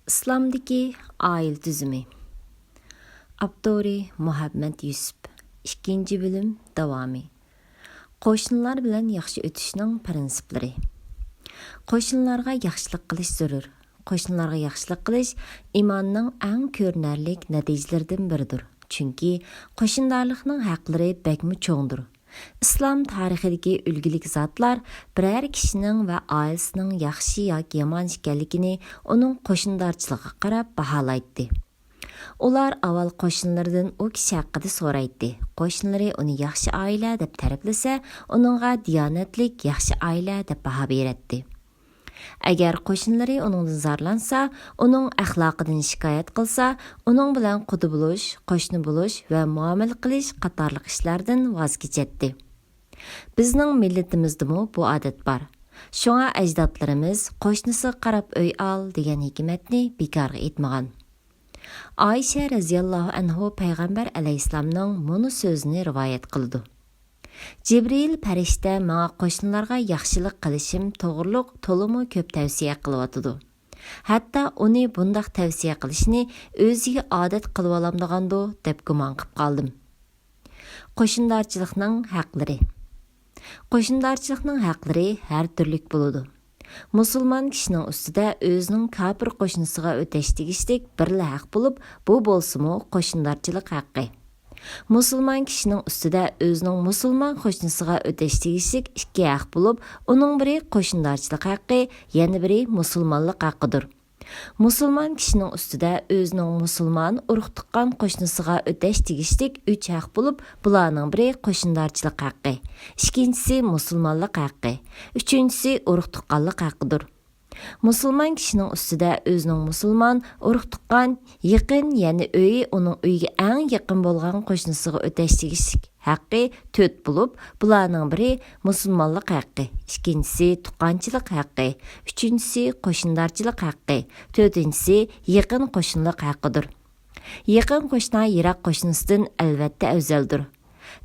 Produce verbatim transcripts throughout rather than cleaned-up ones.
ئىسلامدىكى ئائىلە تۈزۈمى. ئاپتورى: مۇھەممەد يۈسۈپ. ئىككىنچى بۆلۈم داۋامى. قوشنىلار بىلەن ياخشى ئۆتۈشنىڭ پىرىنسىپلىرى. قوشنىلارغا ياخشىلىق قىلىش زۆرۈر. قوشنىلارغا ياخشىلىق قىلىش ئىماننىڭ ئەڭ كۆرۈنەرلىك نەتىجىلىرىدىن بىرىدۇر. چۈنكى قوشنىدارلىقنىڭ ھەقلىرى بەكمۇ چوڭدۇر. ئىسلام تارىخىدىكى ئۈلگىلىك زاتلار بىرەر كىشىنىڭ ۋە ئائىلىسىنىڭ ياخشى ياكى يامان ئىكەنلىكىنى ئۇنىڭ قوشنىدارچىلىقىغا قاراپ باھالايتتى. ئۇلار ئاۋۋال قوشنىلىرىدىن ئۇ كىشى ھەققىدە سورايتتى. قوشنىلىرى ئۇنى ياخشى ئائىلە دەپ تەرىپلىسە، ئۇنىڭغا دىيانەتلىك، ياخشى ئائىلە دەپ باھا بېرەتتى. ئەگەر قوشنىلىرى ئۇنىڭدىن زارلانسا، ئۇنىڭ ئەخلاقىدىن شىكايەت قىلسا، ئۇنىڭ بىلەن قۇدا بولۇش، قوشنا بولۇش ۋە مۇئامىلە قىلىش قاتارلىق ئىشلاردىن ۋاز كېچەتتى. بىزنىڭ مىللىتىمىزدىمۇ بۇ ئادەت بار. شۇڭا ئەجدادلىرىمىز «قوشنىسىغا قاراپ ئۆي ئال» دېگەن ھېكمەتنى بىكارغا ئېيتمىغان. ئائىشە رەزىياللاھۇ ئەنھۇ پەيغەمبەر ئەلەيھىسسالامنىڭ مۇنۇ سۆزىنى رىۋايەت قىلىدۇ: «جىبرىئىل پەرىشتە ماڭا قوشنىلارغا ياخشىلىق قىلىشىم توغرۇلۇق تولىمۇ كۆپ تەۋسىيە قىلىۋاتىدۇ. ھەتتا ئۇنى بۇنداق تەۋسىيە قىلىشنى ئۆزىگە ئادەت قىلىۋالامدىغاندۇ دەپ گۇمان قىپ قالدىم.» قوشنىدارچىلىقنىڭ ھەقلىرى. قوشنىدارچىلىقنىڭ ھەقلىرى ھەر تۈرلۈك بولىدۇ. مۇسۇلمان كىشىنىڭ ئۈستىدە ئۆزىنىڭ كاپىر قوشنىسىغا ئۆتەش تېگىشلىك بىرلا ھەق بولۇپ، بۇ بولسىمۇ قوشنىدارچىلىق ھەققى. مۇسۇلمان كىشىنىڭ ئۈستىدە ئۆزىنىڭ مۇسۇلمان قوشنىسىغا ئۆتەش تېگىشلىك ئىككى ھەق بولۇپ، ئۇنىڭ بىرى قوشنىدارچىلىق ھەققى، يەنە بىرى مۇسۇلمانلىق ھەققىدۇر. مۇسۇلمان كىشىنىڭ ئۈستىدە ئۆزىنىڭ مۇسۇلمان ئۇرۇق-تۇغقان قوشنىسىغا ئۆتەش تېگىشلىك ئۈچ ھەق بولۇپ، بۇلارنىڭ بىرى قوشنىدارچىلىق ھەققى، ئىككىنچىسى مۇسۇلمانلىق ھەققى، ئۈچىنچىسى ئۇرۇق-تۇغقانلىق ھەققىدۇر. مۇسۇلمان كىشىنىڭ ئۈستىدە ئۆزىنىڭ مۇسۇلمان ئۇرۇق-تۇغقان، يېقىن، يەنى ئۆيى ئۇنىڭ ئۆيىگە ئەڭ يېقىن بولغان قوشنىسىغا ئۆتەش تېگىشلىك ھەققى تۆت بولۇپ، بۇلارنىڭ بىرى مۇسۇلمانلىق ھەققى، ئىككىنچىسى تۇغقانچىلىق ھەققى، ئۈچىنچىسى قوشنىدارچىلىق ھەققى، تۆتىنچىسى يېقىن قوشنىلىق ھەققىدۇر. يېقىن قوشنا يىراق قوشنىسىدىن ئەلۋەتتە ئەۋزەلدۇر.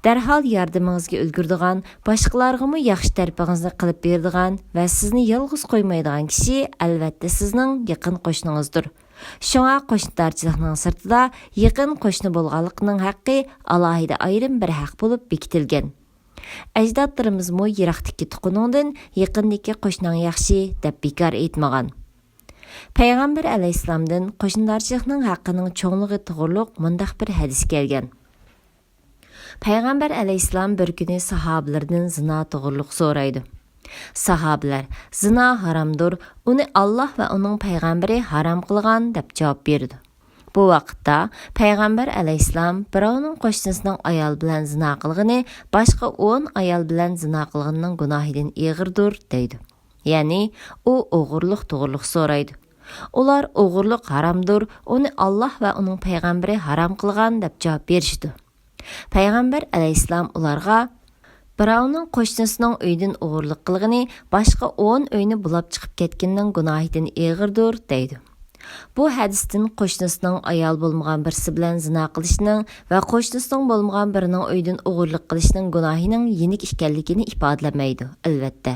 دەرھال ياردىمىڭىزگە ئۈلگۈرىدىغان، باشقىلارغىمۇ ياخشى تەرىپىڭىزنى قىلىپ بېرىدىغان ۋە سىزنى يالغۇز قويمايدىغان كىشى ئەلۋەتتە سىزنىڭ يېقىن قوشنىڭىزدۇر. شۇڭا قوشنىدارچىلىقنىڭ سىرتىدا يېقىن قوشنا بولغانلىقنىڭ ھەققى ئالاھىدە ئايرىم بىر ھەق بولۇپ بېكىتىلگەن. ئەجدادلىرىمىزمۇ يىراقتىكى تۇغقىنىڭدىن يېقىندىكى قوشناڭ ياخشى دەپ بىكار ئېيتمىغان. پەيغەمبەر ئەلەيھىسسالامدىن قوشنىدارچىلىقنىڭ ھەققىنىڭ چوڭلۇقى توغرۇلۇق مۇنداق بىر ھەدىس كەلگەن. پەيغەمبەر ئەلەيھىسسالام بىر كۈنى ساھابىلىرىدىن زىنا توغرۇلۇق سورايدۇ. ساھابىلەر: «زىنا ھارامدۇر، ئۇنى ئاللاھ ۋە ئۇنىڭ پەيغەمبىرى ھارام قىلغان» دەپ جاۋاب بېرىدۇ. بۇ ۋاقىتتا پەيغەمبەر ئەلەيھىسسالام: «بىراۋنىڭ قوشنىسىنىڭ ئايال بىلەن زىنا قىلغىنى باشقا ئون ئايال بىلەن زىنا قىلغىنىنىڭ گۇناھىدىن ئېغىردۇر» دەيدۇ. يەنى ئۇ ئوغرىلىق توغرۇلۇق سورايدۇ. ئۇلار: «ئوغرىلىق ھارامدۇر، ئۇنى ئاللاھ ۋە ئۇنىڭ پەيغەمبىرى ھارام قىلغان» دەپ جاۋاب بېرىشىدۇ. پەيغەمبەر ئەلەيھىسسالام ئۇلارغا: «بىراۋنىڭ قوشنىسىنىڭ ئۆيىدىن ئوغرىلىق قىلغىنى باشقا ئون ئۆينى بۇلاپ چىقىپ كەتكىنىنىڭ گۇناھىدىن ئېغىردۇر» دەيدۇ. بۇ ھەدىستىن قوشنىسىنىڭ ئايال بولمىغان بىرسى بىلەن زىنا قىلىشنىڭ ۋە قوشنىسىنىڭ بولمىغان بىرىنىڭ ئۆيىدىن ئوغرىلىق قىلىشنىڭ گۇناھىنىڭ يېنىك ئىكەنلىكىنى ئىپادىلەمەيدۇ، ئەلۋەتتە.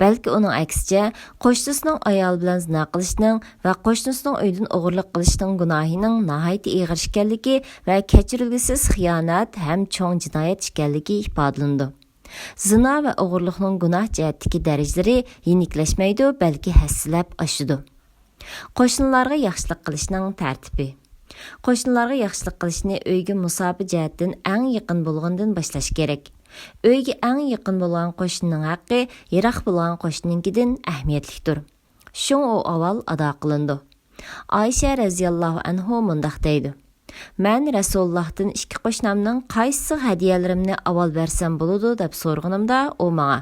بەلكى ئۇنىڭ ئەكسىچە، قوشنىسىنىڭ ئايالى بىلەن زىنا قىلىشنىڭ ۋە قوشنىسىنىڭ ئۆيىدىن ئوغرىلىق قىلىشنىڭ گۇناھىنىڭ ناھايىتى ئېغىر ئىكەنلىكى ۋە كەچۈرگۈسىز خىيانەت ھەم چوڭ جىنايەت ئىكەنلىكى ئىپادىلىنىدۇ. زىنا ۋە ئوغرىلىقنىڭ گۇناھ جەھەتتىكى دەرىجىلىرى يېنىكلەشمەيدۇ، بەلكى ھەسسىلەپ ئاشىدۇ. قوشنىلارغا ياخشىلىق قىلىشنىڭ تەرتىپى. قوشنىلارغا ياخشىلىق قىلىشنى ئۆيگە مۇساپە جەھەتتىن ئەڭ يېقىن بولغىنىدىن باشلاش كېرەك. ئۆيگە ئەڭ يېقىن بولغان قوشنىنىڭ ھەققى يىراق بولغان قوشنىنىڭكىدىن ئەھمىيەتلىكتۇر. شۇڭا ئۇ ئاۋۋال ئادا قىلىنىدۇ. ئائىشە رەزىياللاھۇ ئەنھۇ مۇنداق دەيدۇ: «مەن رەسۇلۇللاھتىن ئىككى قوشنامنىڭ قايسىسىغا ھەدىيەلىرىمنى ئاۋۋال بەرسەم بولىدۇ؟» دەپ سورىغىنىمدا، ئۇ ماڭا: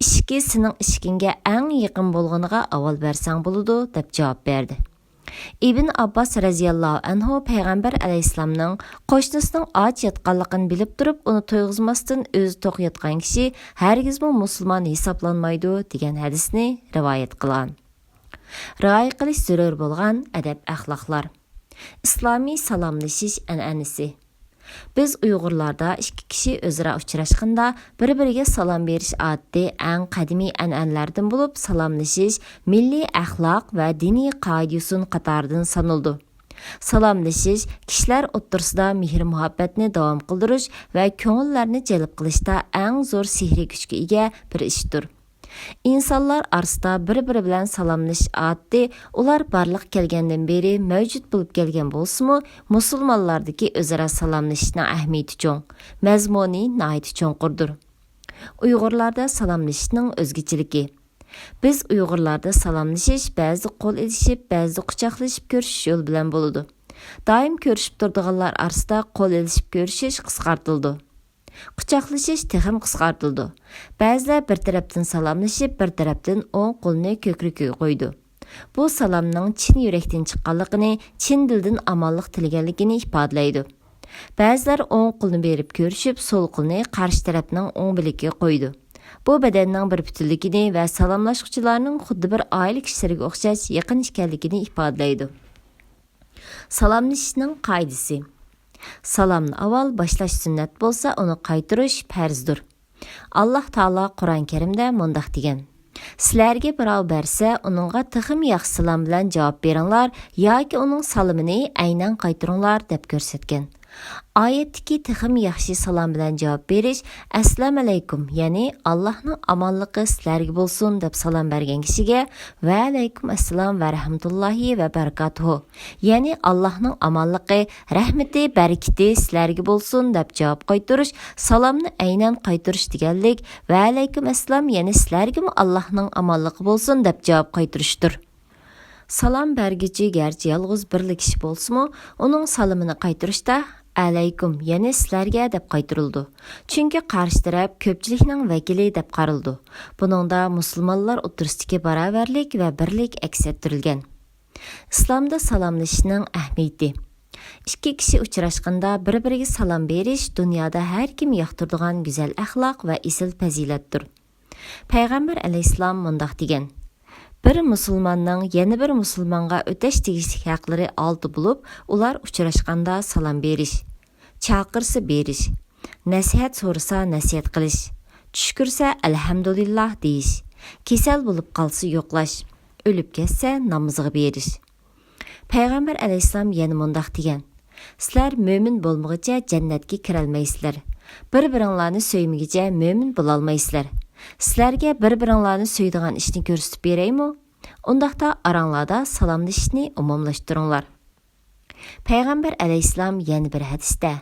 «ئىشىكى سېنىڭ ئىشىكىڭگە ئەڭ يېقىن بولغىنىغا ئاۋۋال بەرسەڭ بولىدۇ» دەپ جاۋاب بەردى. ئىبن ئابباس رەزىياللاھۇ ئەنھۇ پەيغەمبەر ئەلەيھىسسالامنىڭ قوشنىسىنىڭ ئاچ ياتقانلىقىنى بىلىپ تۇرۇپ، ئۇنى تويغۇزماستىن ئۆزى توق ياتقان كىشى ھەرگىزمۇ مۇسۇلمان ھېسابلانمايدۇ دېگەن ھەدىسنى رىۋايەت قىلغان. رىئايە قىلىش زۆرۈر بولغان ئەدەپ-ئەخلاقلار. ئىسلامىي سالاملىشىش ئەنئەنىسى. بىز ئۇيغۇرلاردا ئىككى كىشى ئۆزئارا ئۇچراشقاندا بىر-بىرىگە سالام بېرىش ئادىتى ئەڭ قەدىمىي ئەنئەنىلەردىن بولۇپ، سالاملىشىش مىللىي ئەخلاق ۋە دىنىي قائىدە-يوسۇن قاتارىدىن سانىلىدۇ. سالاملىشىش كىشىلەر ئوتتۇرىسىدا مېھىر-مۇھەببەتنى داۋام قىلدۇرۇش ۋە كۆڭۈللەرنى جەلپ قىلىشتا ئەڭ زور سېھرىي كۈچكە ئىگە بىر ئىشتۇر. ئىنسانلار ئارىسىدا بىر-بىرى بىلەن سالاملىشىش ئادىتى ئۇلار بارلىققا كەلگەندىن بېرى مەۋجۇت بولۇپ كەلگەن بولسىمۇ، مۇسۇلمانلاردىكى ئۆزئارا سالاملىشىشنىڭ ئەھمىيىتى چوڭ، مەزمۇنى ناھايىتى چوڭقۇردۇر. ئۇيغۇرلاردا سالاملىشىشنىڭ ئۆزگىچىلىكى. بىز ئۇيغۇرلاردا سالاملىشىش بەزىدە قول ئېلىشىپ، بەزىدە قۇچاقلىشىپ كۆرۈشۈش يولى بىلەن بولىدۇ. دائىم كۆرۈشۈپ تۇرىدىغانلار ئارىسىدا قول ئېلىشىپ كۆرۈشۈش قىسقارتىلىدۇ. قۇچاقلىشىش تېخىمۇ قىسقارتىلىدۇ. بەزىلەر بىر تەرەپتىن سالاملىشىپ، بىر تەرەپتىن ئوڭ قولىنى كۆكرىكىگە قويىدۇ. بۇ سالامنىڭ چىن يۈرەكتىن چىققانلىقىنى، چىن دىلدىن ئامانلىق تىلىگەنلىكىنى ئىپادىلەيدۇ. بەزىلەر ئوڭ قولىنى بېرىپ كۆرۈشۈپ، سول قولىنى قارشى تەرەپنىڭ ئوڭ بىلىكىگە قويىدۇ. بۇ بەدەننىڭ بىر پۈتۈنلۈكىنى ۋە سالاملاشقۇچىلارنىڭ خۇددى بىر ئائىلە كىشىلىرىگە ئوخشاش يېقىن ئىكەنلىكىنى ئىپادىلەيدۇ. سالاملىشىشنىڭ قائىدىسى. سالامنى ئاۋۋال باشلاش سۈننەت بولسا، ئۇنى قايتۇرۇش پەرزدۇر. ئاللاھ تائالا قۇرئان كەرىمدە مۇنداق دېگەن: «سىلەرگە بىراۋ بەرسە، ئۇنىڭغا تېخىمۇ ياخشى سالام بىلەن جاۋاب بېرىڭلار ياكى ئۇنىڭ سالىمىنى ئەينەن قايتۇرۇڭلار» دەپ كۆرسەتكەن. ئايەتتىكى تېخىمۇ ياخشى سالام بىلەن جاۋاب بېرىش، «ئەسسالامۇئەلەيكۇم»، يەنى «ئاللاھنىڭ ئامانلىقى سىلەرگە بولسۇن» دەپ سالام بەرگەن كىشىگە «ۋەئەلەيكۇم ئەسسالام ۋە رەھمەتۇللاھى ۋە بەرىكاتۇھۇ»، يەنى «ئاللاھنىڭ ئامانلىقى، رەھمىتى، بەرىكىتى سىلەرگە بولسۇن» دەپ جاۋاب قايتۇرۇش، سالامنى ئەينەن قايتۇرۇش دېگەنلىك، «ۋەئەلەيكۇم ئەسسالام، يەنى سىلەرگىمۇ ئاللاھنىڭ ئامانلىقى بولسۇن» دەپ جاۋاب قايتۇرۇشتۇر. سالام بەرگۈچى گەرچە يالغۇز بىرلا كىشى بولسىمۇ، ئۇنىڭ سالىمىنى قايتۇرۇشتا «ئەلەيكۇم، يەنى سىلەرگە» دەپ قايتۇرۇلىدۇ. چۈنكى قارشى تەرەپ كۆپچىلىكنىڭ ۋەكىلى دەپ قارىلىدۇ. بۇنىڭدا مۇسۇلمانلار ئوتتۇرىسىدىكى باراۋەرلىك ۋە بىرلىك ئەكس ئەتتۈرۈلگەن. ئىسلامدا سالاملىشىشنىڭ ئەھمىيىتى. ئىككى كىشى ئۇچراشقاندا بىر-بىرىگە سالام بېرىش دۇنيادا ھەر كىم ياقتۇرىدىغان گۈزەل ئەخلاق ۋە ئېسىل پەزىلەتتۇر. پەيغەمبەر ئەلەيھىسسالام مۇنداق دېگەن: «بىر مۇسۇلماننىڭ يەنە بىر مۇسۇلمانغا ئۆتەش تېگىشلىك ھەقلىرى ئالتە بولۇپ، ئۇلار ئۇچراشقاندا سالام بېرىش، چاقىرسا بېرىش، نەسىھەت سورىسا نەسىھەت قىلىش، چۈش كۆرسە ئەلھەمدۇلىللاھ دېيىش، كېسەل بولۇپ قالسا يوقلاش، ئۆلۈپ كەتسە نامىزىغا بېرىش.» پەيغەمبەر ئەلەيھىسسالام يەنە مۇنداق دېگەن: «سىلەر مۆمىن بولمىغۇچە جەننەتكە كىرەلمەيسىلەر. بىر-بىرىڭلارنى سۆيمىگۈچە مۆمىن بولالمايسىلەر. سىلەرگە بىر-بىرىڭلارنى سۆيىدىغان ئىشنى كۆرسىتىپ بېرەيمۇ؟ ئۇنداقتا ئاراڭلاردا سالاملىشىشنى ئومۇملاشتۇرۇڭلار.» پەيغەمبەر ئەلەيھىسسالام يەنە بىر ھەدىستە: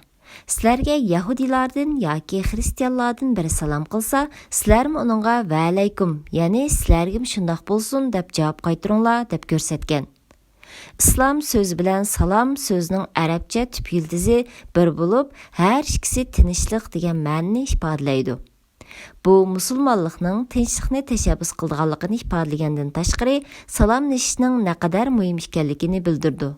«سىلەرگە يەھۇدىيلاردىن ياكى خىرىستىيانلاردىن بىرى سالام قىلسا، سىلەرمۇ ئۇنىڭغا ۋەئەلەيكۇم، يەنى سىلەرگىمۇ شۇنداق بولسۇن دەپ جاۋاب قايتۇرۇڭلار» دەپ كۆرسەتكەن. ئىسلام سۆزى بىلەن سالام سۆزىنىڭ ئەرەبچە تۈپ يىلتىزى بىر بولۇپ، ھەر ئىككىسى تىنچلىق دېگەن مەنىنى ئىپادىلەيدۇ. بۇ مۇسۇلمانلىقنىڭ تىنچلىقنى تەشەببۇس قىلىدىغانلىقىنى ئىپادىلىگەندىن تاشقىرى، سالاملىشىشنىڭ نەقەدەر مۇھىم ئىكەنلىكىنى بىلدۈرىدۇ.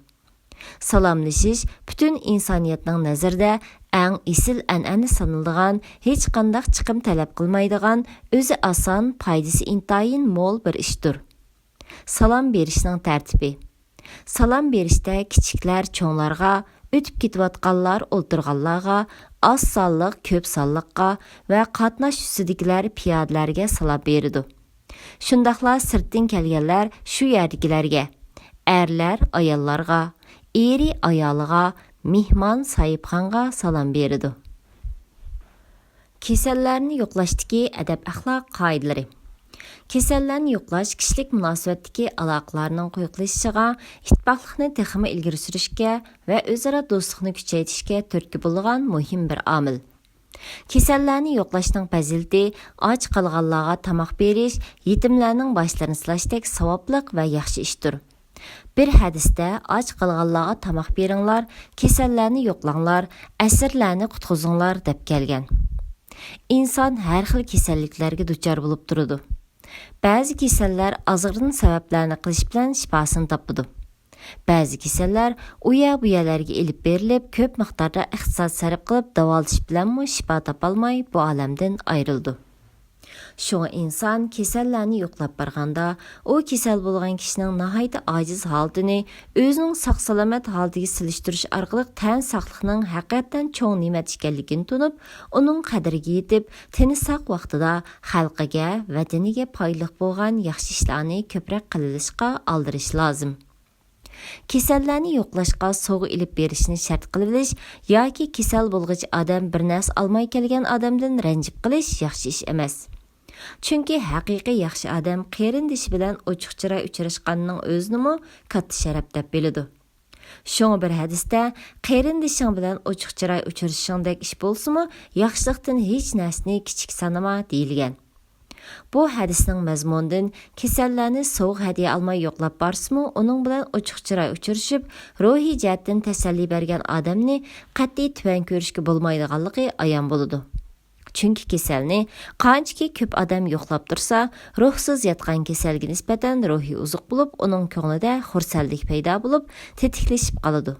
سالاملىشىش پۈتۈن ئىنسانىيەتنىڭ نەزىرىدە ئەڭ ئېسىل ئەنئەنە سانىلىدىغان، ھېچقانداق چىقىم تەلەپ قىلمايدىغان، ئۆزى ئاسان، پايدىسى ئىنتايىن مول بىر ئىشتۇر. سالام بېرىشنىڭ تەرتىپى. سالام بېرىشتە كىچىكلەر چوڭلارغا، ئۆتۈپ كېتىۋاتقانلار ئولتۇرغانلارغا، ئاز سانلىق كۆپ سانلىققا ۋە قاتناش ئۈستىدىكىلەر پىيادىلەرگە سالام بېرىدۇ. شۇنداقلا سىرتتىن كەلگەنلەر شۇ يەردىكىلەرگە، ئەرلەر ئاياللارغا، ئېرى ئايالىغا، مېھمان ساھىبخانغا سالام بېرىدۇ. كېسەللەرنى يوقلاشتىكى ئەدەپ-ئەخلاق قائىدىلىرى. كېسەللەرنى يوقلاش كىشىلىك مۇناسىۋەتتىكى ئالاقىلارنىڭ قويۇقلىشىشىغا، ئىتتىپاقلىقنى تېخىمۇ ئىلگىرى سۈرۈشكە ۋە ئۆزئارا دوستلۇقنى كۈچەيتىشكە تۈرتكە بولىدىغان مۇھىم بىر ئامىل. كېسەللەرنى يوقلاشنىڭ پەزىلىتى ئاچ قالغانلارغا تاماق بېرىش، يېتىملەرنىڭ باشلىرىنى سىلاشتەك ساۋابلىق ۋە ياخشى ئىشتۇر. بىر ھەدىستە، «ئاچ قالغانلارغا تاماق بېرىڭلار، كېسەللەرنى يوقلاڭلار، ئەسىرلەرنى قۇتقۇزۇڭلار» دەپ كەلگەن. ئىنسان ھەر خىل كېسەللىكلەرگە دۇچار بولۇپ تۇرىدۇ. بەزى كېسەللەر ئازغىنە سەۋەبلەرنى قىلىش بىلەن شىپاسىنى تاپىدۇ. بەزى كېسەللەر ئۇ يەر-بۇ يەرلەرگە ئېلىپ بېرىلىپ، كۆپ مىقداردا ئىقتىساد سەرپ قىلىپ داۋالىتىش بىلەنمۇ شىپا تاپالماي، بۇ ئالەمدىن ئايرىلىدۇ. شۇڭا ئىنسان كېسەللەرنى يوقلاپ بارغاندا، ئۇ كېسەل بولغان كىشىنىڭ ناھايىتى ئاجىز ھالىتىنى ئۆزىنىڭ ساق-سالامەت ھالىتىگە سېلىشتۇرۇش ئارقىلىق تەن ساقلىقنىڭ ھەقىقەتەن چوڭ نېمەت ئىكەنلىكىنى تونۇپ، ئۇنىڭ قەدرىگە يېتىپ، تېنى ساق ۋاقتىدا خەلقىگە، ۋەتىنىگە پايدىلىق بولغان ياخشى ئىشلارنى كۆپرەك قىلىۋېلىشقا ئالدىرىش لازىم. كېسەللەرنى يوقلاشقا سوۋغا ئېلىپ بېرىشنى شەرت قىلىۋېلىش ياكى كېسەل بولغۇچى ئادەم بىر نەرسە ئالماي كەلگەن ئادەمدىن رەنجىپ قېلىش ياخشى ئىش ئەمەس. چۈنكى ھەقىقىي ياخشى ئادەم قېرىندىشى بىلەن ئوچۇق چىراي ئۇچراشقاننىڭ ئۆزىنىمۇ كاتتا شەرەپ دەپ بىلىدۇ. شۇڭا بىر ھەدىستە، «قېرىندىشىڭ بىلەن ئوچۇق چىراي ئۇچرىشىشىڭدەك ئىش بولسىمۇ، ياخشىلىقتىن ھېچ نەرسىنى كىچىك سانىما» دېيىلگەن. بۇ ھەدىسنىڭ مەزمۇنىدىن، كېسەللەرنى سوۋغا-ھەدىيە ئالماي يوقلاپ بارسىمۇ، ئۇنىڭ بىلەن ئوچۇق چىراي ئۇچرىشىپ، روھىي جەھەتتىن تەسەللى بەرگەن ئادەمنى قەتئىي تۆۋەن كۆرۈشكە بولمايدىغانلىقى ئايان بولىدۇ. چۈنكى كېسەلنى قانچىكى كۆپ ئادەم يوقلاپ تۇرسا، روھسىز ياتقان كېسەلگە نىسبەتەن روھىي ئوزۇق بولۇپ، ئۇنىڭ كۆڭلىدە خۇرسەنلىك پەيدا بولۇپ، تېتىكلىشىپ قالىدۇ.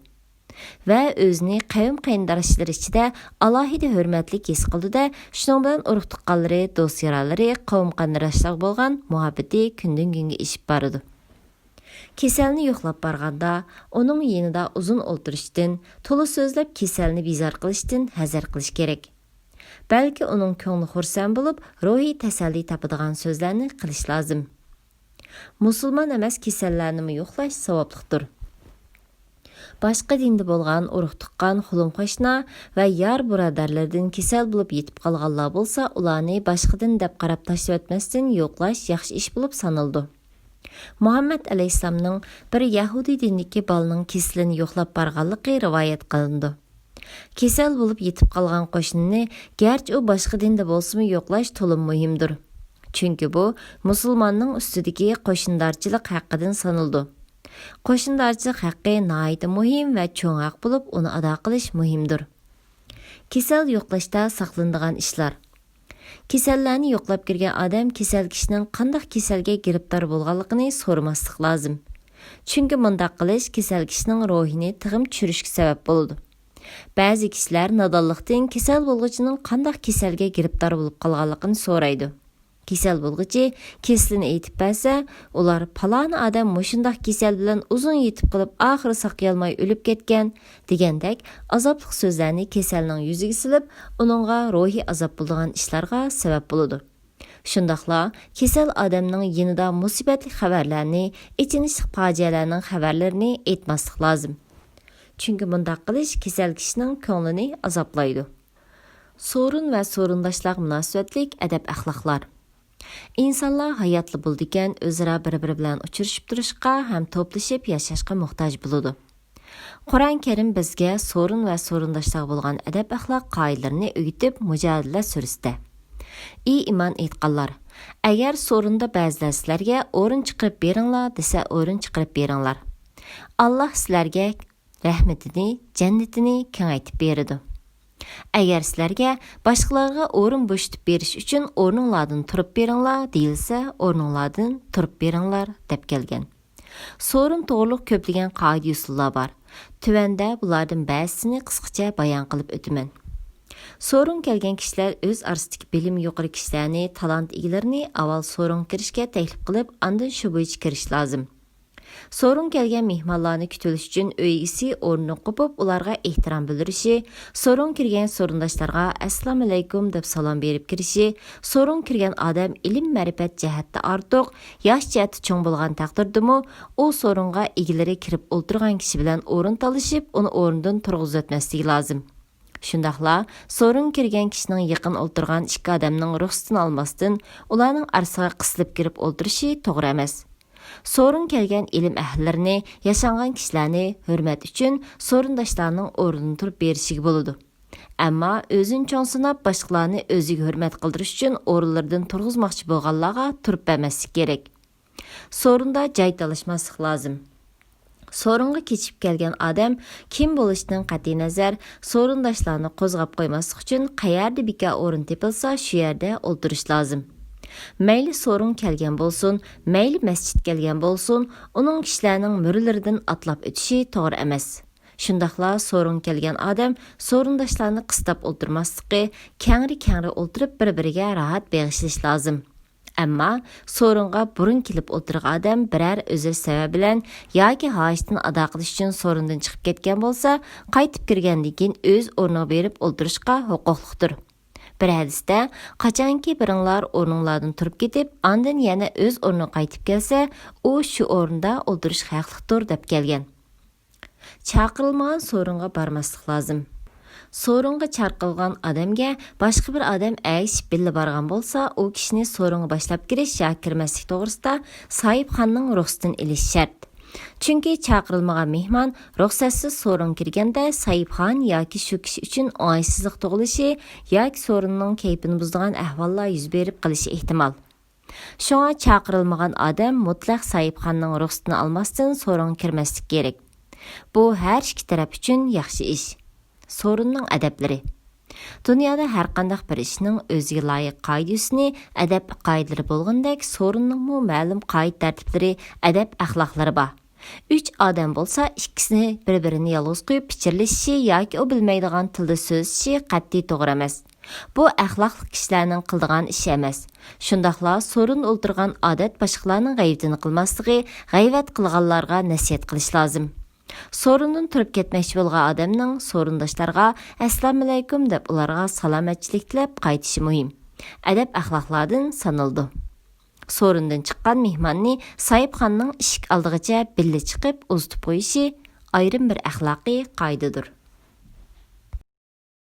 ۋە ئۆزىنى قەۋم-قېرىنداشلىرى ئىچىدە ئالاھىدە ھۆرمەتلىك ھېس قىلىدۇ-دە، شۇنىڭ بىلەن ئۇرۇق-تۇغقانلىرى، دوست-يارلىرى، قەۋم-قېرىنداشلىرىغا بولغان مۇھەببىتى كۈندىن-كۈنگە ئېشىپ بارىدۇ. كېسەلنى يوقلاپ بارغاندا، ئۇنىڭ يېنىدا ئۇزۇن ئولتۇرۇشتىن، تولا سۆزلەپ كېسەلنى بىزار قىلىشتىن ھەزەر قىلىش كېرەك. بەلكى ئۇنىڭ كۆڭلى خۇرسەن بولۇپ، روھىي تەسەللى تاپىدىغان سۆزلەرنى قىلىش لازىم. مۇسۇلمان ئەمەس كېسەللەرنىمۇ يوقلاش ساۋابلىقتۇر. باشقا دىندا بولغان ئۇرۇق-تۇغقان، قولۇم-قوشنا ۋە يار-بۇرادەرلىرىدىن كېسەل بولۇپ يېتىپ قالغانلار بولسا، ئۇلارنى باشقا دىن دەپ قاراپ تاشلىۋەتمەستىن يوقلاش ياخشى ئىش بولۇپ سانىلىدۇ. مۇھەممەد ئەلەيھىسسالامنىڭ بىر يەھۇدىي دىنىدىكى بالىنىڭ كېسىلىنى يوقلاپ بارغانلىقى رىۋايەت قىلىنىدۇ. كېسەل بولۇپ يېتىپ قالغان قوشنىنى، گەرچە ئۇ باشقا دىندا بولسىمۇ، يوقلاش تولىمۇ مۇھىمدۇر. چۈنكى بۇ مۇسۇلماننىڭ ئۈستىدىكى قوشنىدارچىلىق ھەققىدىن سانىلىدۇ. قوشنىدارچىلىق ھەققى ناھايىتى مۇھىم ۋە چوڭ ھەق بولۇپ، ئۇنى ئادا قىلىش مۇھىمدۇر. كېسەل يوقلاشتا ساقلىنىدىغان ئىشلار. كېسەللەرنى يوقلاپ كىرگەن ئادەم كېسەل كىشىنىڭ قانداق كېسەلگە گىرىپتار بولغانلىقىنى سورىماسلىق لازىم. چۈنكى مۇنداق قىلىش كېسەل كىشىنىڭ روھىنى تېخىمۇ چۈشۈرۈشكە سەۋەب بولىدۇ. بەزى كىشىلەر نادانلىقتىن كېسەل بولغۇچىنىڭ قانداق كېسەلگە گىرىپتار بولۇپ قالغانلىقىنى سورايدۇ. كېسەل بولغۇچى كېسىلىنى ئېيتىپ بەرسە، ئۇلار «پالانى ئادەم مۇشۇنداق كېسەل بىلەن ئۇزۇن يېتىپ قېلىپ، ئاخىرى ساقىيالماي ئۆلۈپ كەتكەن» دېگەندەك ئازابلىق سۆزلەرنى كېسەلنىڭ يۈزىگە سېلىپ، ئۇنىڭغا روھىي ئازاب بولىدىغان ئىشلارغا سەۋەب بولىدۇ. شۇنداقلا كېسەل ئادەمنىڭ يېنىدا مۇسىبەتلىك خەۋەرلەرنى، ئېچىنىشلىق پاجىئەلەرنىڭ خەۋەرلىرىنى ئېيتماسلىق لازىم. چۈنكى مۇنداق قىلىش كېسەل كىشىنىڭ كۆڭلىنى ئازابلايدۇ. سورۇن ۋە سورۇنداشلار مۇناسىۋەتلىك ئەدەپ-ئەخلاقلار. ئىنسانلار ھاياتلا بولىدىكەن، ئۆزئارا بىر-بىرى بىلەن ئۇچرىشىپ تۇرۇشقا ھەم توپلىشىپ ياشاشقا موھتاج بولىدۇ. قۇرئان كەرىم بىزگە سورۇن ۋە سورۇنداشلارغا بولغان ئەدەپ-ئەخلاق قائىدىلىرىنى ئۆگىتىپ، مۇجادىلە سۈرىسىدە، «ئى ئىمان ئېيتقانلار! ئەگەر سورۇندا بەزىلەر سىلەرگە، ئورۇن چىقىرىپ بېرىڭلار، دېسە، ئورۇن چىقىرىپ بېرىڭلار. ئاللاھ سىلەرگە رەھمىتىنى، جەننىتىنى كېڭەيتىپ بېرىدۇ. ئەگەر سىلەرگە باشقىلارغا ئورۇن بوشىتىپ بېرىش ئۈچۈن ئورنۇڭلاردىن تۇرۇپ بېرىڭلار دېيىلسە، ئورنۇڭلاردىن تۇرۇپ بېرىڭلار» دەپ كەلگەن. سورۇن توغرۇلۇق كۆپلىگەن قائىدە-يوسۇنلار بار. تۆۋەندە بۇلاردىن بەزىسىنى قىسقىچە بايان قىلىپ ئۆتىمەن. سورۇنغا كەلگەن كىشىلەر ئۆز ئارىسىدىكى بىلىمى يۇقىرى كىشىلەرنى، تالانت ئىگىلىرىنى ئاۋۋال سورۇنغا كىرىشكە تەكلىپ قىلىپ، ئاندىن شۇ بويىچە كىرىش لازىم. سورۇنغا كەلگەن مېھمانلارنى كۈتۈۋېلىش ئۈچۈن ئۆي ئىگىسى ئورنىدىن قوپۇپ، ئۇلارغا ئېھتىرام بىلدۈرۈشى، سورۇنغا كىرگەن سورۇنداشلارغا «ئەسسالامۇئەلەيكۇم» دەپ سالام بېرىپ كىرىشى، سورۇنغا كىرگەن ئادەم ئىلىم-مەرىپەت جەھەتتە ئارتۇق، ياش جەھەتتە چوڭ بولغان تەقدىردىمۇ، ئۇ سورۇنغا ئىگىلىرى كىرىپ ئولتۇرغان كىشى بىلەن ئورۇن تالىشىپ، ئۇنى ئورنىدىن تۇرغۇزۇۋەتمەسلىكى لازىم. شۇنداقلا سورۇنغا كىرگەن كىشىنىڭ يېقىن ئولتۇرغان ئىككى ئادەمنىڭ رۇخسىتىنى ئالماستىن، ئۇلارنىڭ ئارىسىغا قىسىلىپ كىرىپ ئولتۇرۇشى توغرا ئەمەس. سورۇنغا كەلگەن ئىلىم ئەھلىلىرىنى، ياشانغان كىشىلەرنى ھۆرمەت ئۈچۈن سورۇنداشلارنىڭ ئورنىدىن تۇرۇپ بېرىشىگە بولىدۇ. ئەمما ئۆزىنى چوڭ ساناپ، باشقىلارنى ئۆزىگە ھۆرمەت قىلدۇرۇش ئۈچۈن ئورۇنلىرىدىن تۇرغۇزماقچى بولغانلارغا تۇرۇپ بەرمەسلىك كېرەك. سورۇندا جاي تالىشماسلىق لازىم. سورۇنغا كېچىكىپ كەلگەن ئادەم كىم بولۇشىدىن قەتئىينەزەر، سورۇنداشلارنى قوزغاپ قويماسلىق ئۈچۈن، قەيەردە بىكار ئورۇن تېپىلسا، شۇ يەردە ئولتۇرۇش لازىم. مەيلى سورۇنغا كەلگەن بولسۇن، مەيلى مەسچىتكە كەلگەن بولسۇن، ئۇنىڭ كىشىلەرنىڭ مۈرىلىرىدىن ئاتلاپ ئۆتۈشى توغرا ئەمەس. شۇنداقلا سورۇنغا كەلگەن ئادەم سورۇنداشلارنى قىستاپ ئولتۇرماسلىقى، كەڭرى-كەڭرى ئولتۇرۇپ بىر-بىرىگە راھەت بېغىشلىشى لازىم. ئەمما سورۇنغا بۇرۇن كېلىپ ئولتۇرغان ئادەم بىرەر ئۆزرە سەۋەب بىلەن ياكى ھاجىتىنى ئادا قىلىش ئۈچۈن سورۇندىن چىقىپ كەتكەن بولسا، قايتىپ كىرگەندىن كېيىن ئۆز ئورنىغا بېرىپ ئولتۇرۇشقا ھوقۇقلۇقتۇر. بىر ھەدىستە، قاچانكى بىرىڭلار ئورنۇڭلاردىن تۇرۇپ كېتىپ، ئاندىن يەنە ئۆز ئورنىغا قايتىپ كەلسە، ئۇ شۇ ئورۇندا ئولتۇرۇشقا ھەقلىقتۇر، دەپ كەلگەن. چاقىرىلمىغان سورۇنغا بارماسلىق لازىم. سورۇنغا چاقىرىلغان ئادەمگە باشقا بىر ئادەم ئەگىشىپ بىللە بارغان بولسا، ئۇ كىشىنى سورۇنغا باشلاپ كىرىش ياكى كىرمەسلىك توغرىسىدا ساھىبخاننىڭ رۇخسىتىنى ئېلىش شەرت. چۈنكى چاقىرىلمىغان مېھمان رۇخسەتسىز سورۇنغا كىرگەندە، ساھىبخان ياكى شۇ كىشى ئۈچۈن ئوڭايسىزلىق تۇغۇلۇشى ياكى سورۇننىڭ كەيپىنى بۇزىدىغان ئەھۋاللار يۈز بېرىپ قېلىشى ئېھتىمال. شۇڭا چاقىرىلمىغان ئادەم مۇتلەق ساھىبخاننىڭ رۇخسىتىنى ئالماستىن سورۇنغا كىرمەسلىكى كېرەك. بۇ ھەر ئىككى تەرەپ ئۈچۈن ياخشى ئىش. سورۇننىڭ ئەدەپلىرى. دۇنيادا ھەرقانداق بىر ئىشنىڭ ئۆزىگە لايىق قائىدە-يۈسۈنى، ئەدەپ-قائىدىلىرى بولغىنىدەك، سورۇننىڭمۇ مەلۇم قائىدە-تەرتىپلىرى، ئەدەپ-ئەخلاقلىرى بار. ئۈچ ئادەم بولسا، ئىككىسىنى بىر-بىرىنى يالغۇز قويۇپ پىچىرلىشىشى ياكى ئۇ بىلمەيدىغان تىلدا سۆزلىشىشى قەتئىي توغرا ئەمەس. بۇ ئەخلاقلىق كىشىلەرنىڭ قىلىدىغان ئىشى ئەمەس. شۇنداقلا سورۇندا ئولتۇرغان ئادەت باشقىلارنىڭ غەيۋىتىنى قىلماسلىقى، غەيۋەت قىلغانلارغا نەسىھەت قىلىش لازىم. سورۇندىن تۇرۇپ كەتمەكچى بولغان ئادەمنىڭ سورۇنداشلارغا «ئەسسالامۇئەلەيكۇم» دەپ، ئۇلارغا سالامەتچىلىك تىلەپ قايتىشى مۇھىم. ئەدەپ-ئەخلاقلاردىن سانىلىدۇ. سورۇندىن چىققان مېھماننى ساھىبخانىنىڭ ئىشىك ئالدىغىچە بىللە چىقىپ ئۇزىتىپ قويۇشى ئايرىم بىر ئەخلاقىي قائىدىدۇر.